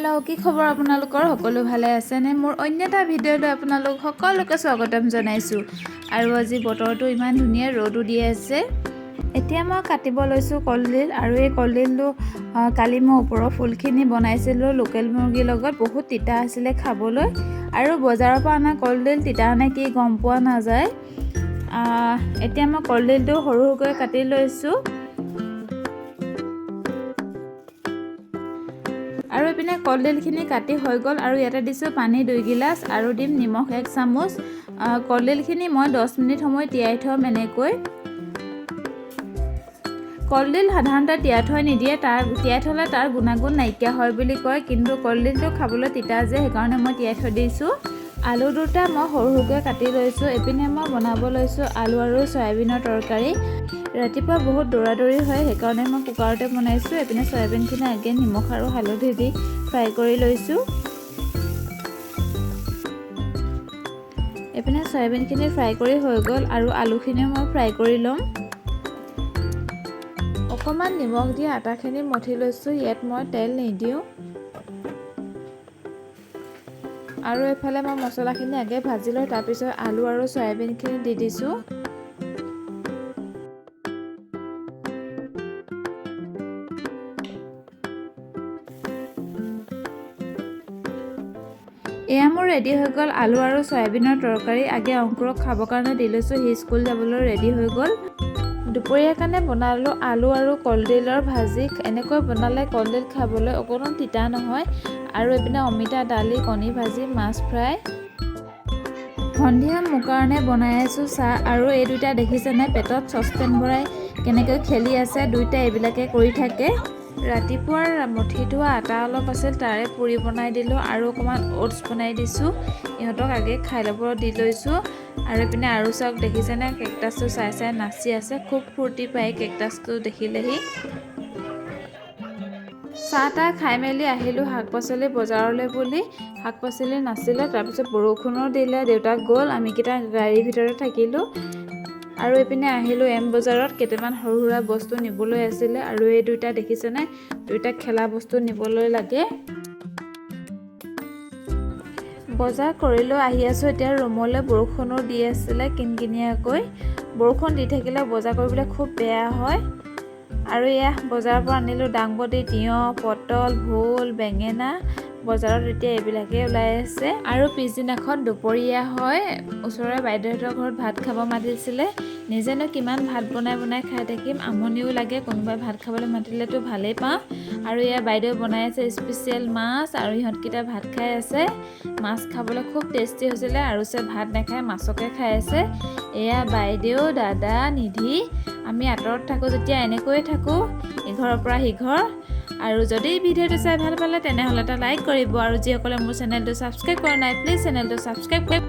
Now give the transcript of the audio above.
Hello', কি খবৰ আপোনালোকৰ? সকলো ভালে আছেনে? মোৰ অন্য এটা ভিডিঅ'লৈ আপোনালোক সকলোকে স্বাগতম জনাইছোঁ। আৰু আজি বতৰটো ইমান ধুনীয়া, ৰ'দো দি আছে। এতিয়া মই কাটিব লৈছোঁ কলডিল। আৰু এই কলডিলটো কালি মই ওপৰৰ ফুলখিনি বনাইছিলোঁ লোকেল মুৰ্গীৰ লগত। বহুত তিতা আছিলে খাবলৈ। আৰু বজাৰৰ পৰা অনা কলডিল তিতা নে কি গম পোৱা নাযায়। এতিয়া মই কলডিলটো সৰু সৰুকৈ কাটি লৈছোঁ। আৰু এইপিনে কলডিলখিনি কাটি হৈ গ'ল। আৰু ইয়াতে দিছোঁ পানী 2 গিলাচ আৰু দিম নিমখ 1 চামুচ। কলডিলখিনি মই 10 মিনিট সময় তিয়াই থ'ম এনেকৈ। কলডিল সাধাৰণতে তিয়াই থৈ নিদিয়ে, তাৰ তিয়াই থ'লে তাৰ গুণাগুণ নাইকিয়া হয় বুলি কয়। কিন্তু কলডিলটো খাবলৈ তিতা যে, সেইকাৰণে মই তিয়াই থৈ দিছোঁ। আলু দুটা মই সৰু সৰুকৈ কাটি লৈছোঁ। এইপিনে মই বনাব লৈছোঁ আলু আৰু চয়াবিনৰ তৰকাৰী। ৰাতিপুৱা বহুত দৌৰা দৌৰি হয়, সেইকাৰণে মই কুকাৰতে বনাইছোঁ। এইপিনে চয়াবিনখিনি আগে নিমখ আৰু হালধি দি ফ্ৰাই কৰি লৈছোঁ। এইপিনে চয়াবিনখিনি ফ্ৰাই কৰি হৈ গ'ল আৰু আলুখিনিও মই ফ্ৰাই কৰি ল'ম। অকণমান নিমখ দি আটাখিনি মঠি লৈছোঁ। ইয়াত মই তেল নিদিওঁ। আৰু এইফালে মই মছলাখিনি আগে ভাজি লৈ তাৰপিছত আলু আৰু চয়াবিনখিনি দি দিছোঁ। এয়া মোৰ ৰেডি হৈ গ'ল আলু আৰু চয়াবিনৰ তৰকাৰী। আগে অংকুৰক খাবৰ কাৰণে দি লৈছোঁ, সি স্কুল যাবলৈ ৰেডি হৈ গ'ল। দুপৰীয়াৰ কাৰণে বনালোঁ আলু আৰু কলডিলৰ ভাজি। এনেকৈ বনালে কলডিল খাবলৈ অকণো তিতা নহয়। আৰু এইপিনে অমিতা, দালি, কণী ভাজি, মাছ ফ্ৰাই। সন্ধিয়া মোৰ কাৰণে বনাই আছোঁ চাহ। আৰু এই দুইটা দেখিছেনে, পেটত চচপেন ভৰাই কেনেকৈ খেলি আছে? দুইটা এইবিলাকে কৰি থাকে। ৰাতিপুৱাৰ মঠি থোৱা আটা অলপ আছিল, তাৰে পুৰি বনাই দিলোঁ আৰু অকণমান অ'টছ বনাই দিছোঁ। ইহঁতক আগে খাই ল'ব দি লৈছোঁ। আৰু এইপিনে আৰু চাওক, দেখিছেনে, কেকটাছটো চাই চাই নাচি আছে। খুব ফূৰ্তি পায় কেকটাছটো দেখিলেহি। চাহ তাহ খাই মেলি আহিলোঁ শাক পাচলি বজাৰলৈ বুলি। শাক পাচলি নাছিলে। তাৰপিছত বৰষুণো দিলে, দেউতাক গ'ল, আমিকেইটা গাড়ীৰ ভিতৰতে থাকিলোঁ। আৰু এইপিনে আহিলোঁ এম বজাৰত, কেইটামান সৰু সুৰা বস্তু নিবলৈ আছিলে। আৰু এই দুইটা দেখিছেনে, দুইটা খেলা বস্তু নিবলৈ লাগে। বজাৰ কৰিলোঁ, আহি আছোঁ এতিয়া ৰুমলৈ। বৰষুণো দি আছিলে কিনকিনিয়াকৈ। বৰষুণ দি থাকিলে বজাৰ কৰিবলৈ খুব বেয়া হয়। আৰু এয়া বজাৰৰ পৰা আনিলোঁ দাংবডি, তিয়ঁহ, পটল, ভোল, বেঙেনা। বজাৰত এতিয়া এইবিলাকেই ওলাই আছে। আৰু পিছদিনাখন দুপৰীয়া হয়, ওচৰৰে বাইদেউহঁতৰ ঘৰত ভাত খাব মাতিছিলে। নিজেনো কিমান ভাত বনাই বনাই খাই থাকিম, আমনিও লাগে। কোনোবাই ভাত খাবলৈ মাতিলেতো ভালেই পাওঁ। আৰু এয়া বাইদেউ বনাই আছে স্পেচিয়েল মাছ আৰু ইহঁতকেইটা ভাত খাই আছে। মাছ খাবলৈ খুব টেষ্টি হৈছিলে। আৰু চে ভাত নাখায়, মাছকে খাই আছে। এয়া বাইদেউ, দাদা, নিধি। আমি আঁতৰত থাকোঁ যেতিয়া এনেকৈয়ে থাকোঁ, ইঘৰৰ পৰা সিঘৰ। আৰু যদি ভিডিঅ'টো চাই ভাল পালে, তেনেহ'লে এটা লাইক কৰিব। আৰু যিসকলে মোৰ চেনেলটো ছাবস্ক্ৰাইব কৰা নাই, প্লিজ চেনেলটো ছাবস্ক্ৰাইব কৰি